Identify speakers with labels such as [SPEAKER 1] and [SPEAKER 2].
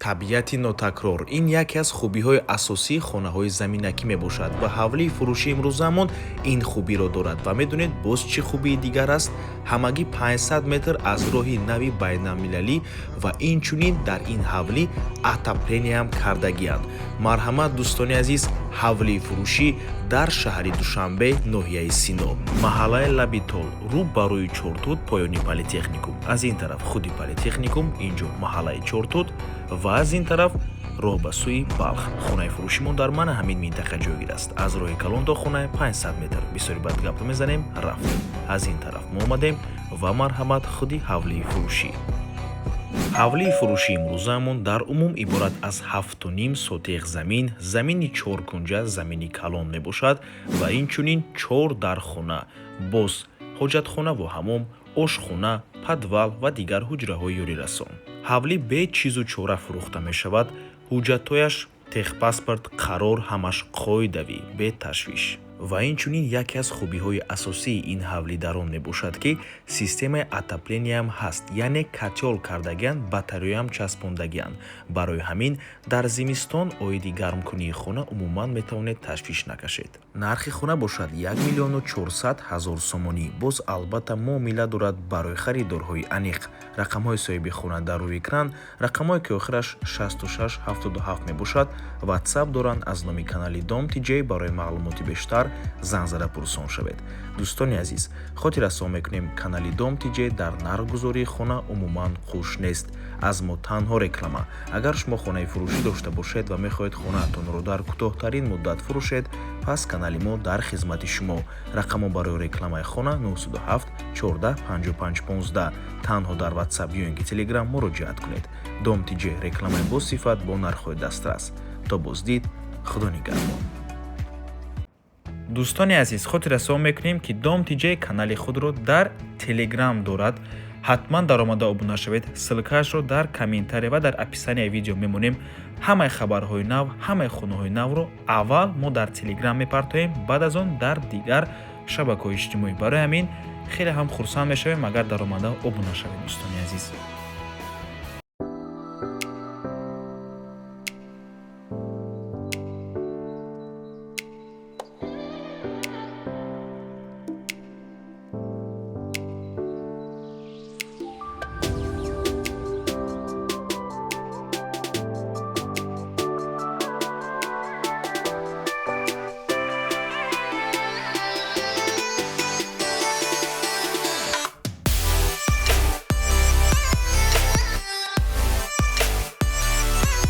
[SPEAKER 1] Табиати нотакрор ин яке аз хубиҳои асосии хонаҳои заминакӣ мебошад ва ҳавлии фурӯшии имрӯзаамон ин хубиро дорад. Ва медонед, боз чӣ хубии дигар аст? Ҳамагӣ 500 метр аз роҳи нави байналмилалӣ ва инчунин дар ин ҳавлӣ отопление ам кардагианд. Марҳамат, дӯстони азиз, ҳавлии фурӯшӣ дар шаҳри Душанбе, ноҳияи Сино, маҳаллаи Лабитол, рӯ ба рӯи Чортут, поёни политехникум. Аз ин тараф худи политехникум, инҷо маҳаллаи Чортут ва аз ин тараф роҳ ба сӯи Балх. Хонаи фурӯшимон дар мана ҳамин минтақа ҷойгир аст. Аз роҳи калон то хона 500 метр. Бисёри бад гап мезанем, рафтем. Аз ин тараф мо омадем ва марҳамат, худи ҳавлии фурӯшӣ. Ҳавлии фурӯшии имрӯзаамон дар умум иборат аз 7,5 сотих замин, замини чоркунҷа, замини калон мебошад ва инчунин чор дархона, боз ҳоҷатхонаву ҳамом, ошхона, подвал ва дигар ҳуҷраҳои ёрирасон. Ҳавлӣ бе чизу чора фурӯхта мешавад. Ҳуҷҷатҳояш, техпаспорт, қарор ҳамаш қоидавӣ, беташвиш. Ва инчунин яке аз хубиҳои асосии ин ҳавлӣ дар он мебошад, ки системаи отопление ам ҳаст, яъне котёл кардагианд, батареяам часпондагианд. Барои ҳамин дар зимистон оиди гармкунии хона умуман метавонед ташвиш накашед. Нархи хона бошад 1 400 000 сомонӣ. Боз албатта муомила дорад. Барои харидорҳои аниқ рақамҳои соҳиби хона дар рӯи экран, рақамҳое ки охираш 6677 мебошад, Ватсап доранд. Аз номи канали Дом ТJ барои маълумоти бештар занг зада пурсон шавед. Дӯстони азиз, хотиррасон мекунем, канали Дом ТJ дар нархгузории хона умуман қуш нест. Аз мо танҳо реклама. Агар шумо хонаи фурӯшӣ дошта бошед ва мехоҳед хонаатонро дар кӯтоҳтарин муддат фурӯшед, пас канали мо дар хизмати шумо. Рақамҳо барои рекламаи хона 907 14 55 15. Танҳо дар Ватсап ё ин ки Телеграм муроҷиат кунед. Дом ТJ, рекламаи босифат бо нархҳои дастрас. То боздид, Худо нигаҳбон. Дӯстони азиз, хотиррасон мекунем, ки Дом ТJ канали худро дар Телеграм дорад. Ҳатман даромада обуна шавед. Ссылка ашро дар комментария ва дар описания и видео мемонем. Ҳамаи хабарҳои нав, ҳамаи хонаҳои навро аввал мо дар Телеграм мепартоем, баъд аз он дар дигар шабакаҳои иҷтимоӣ. Барои ҳамин хеле ҳам хурсанд мешавем, агар даромада обуна шавед, дӯстони азиз.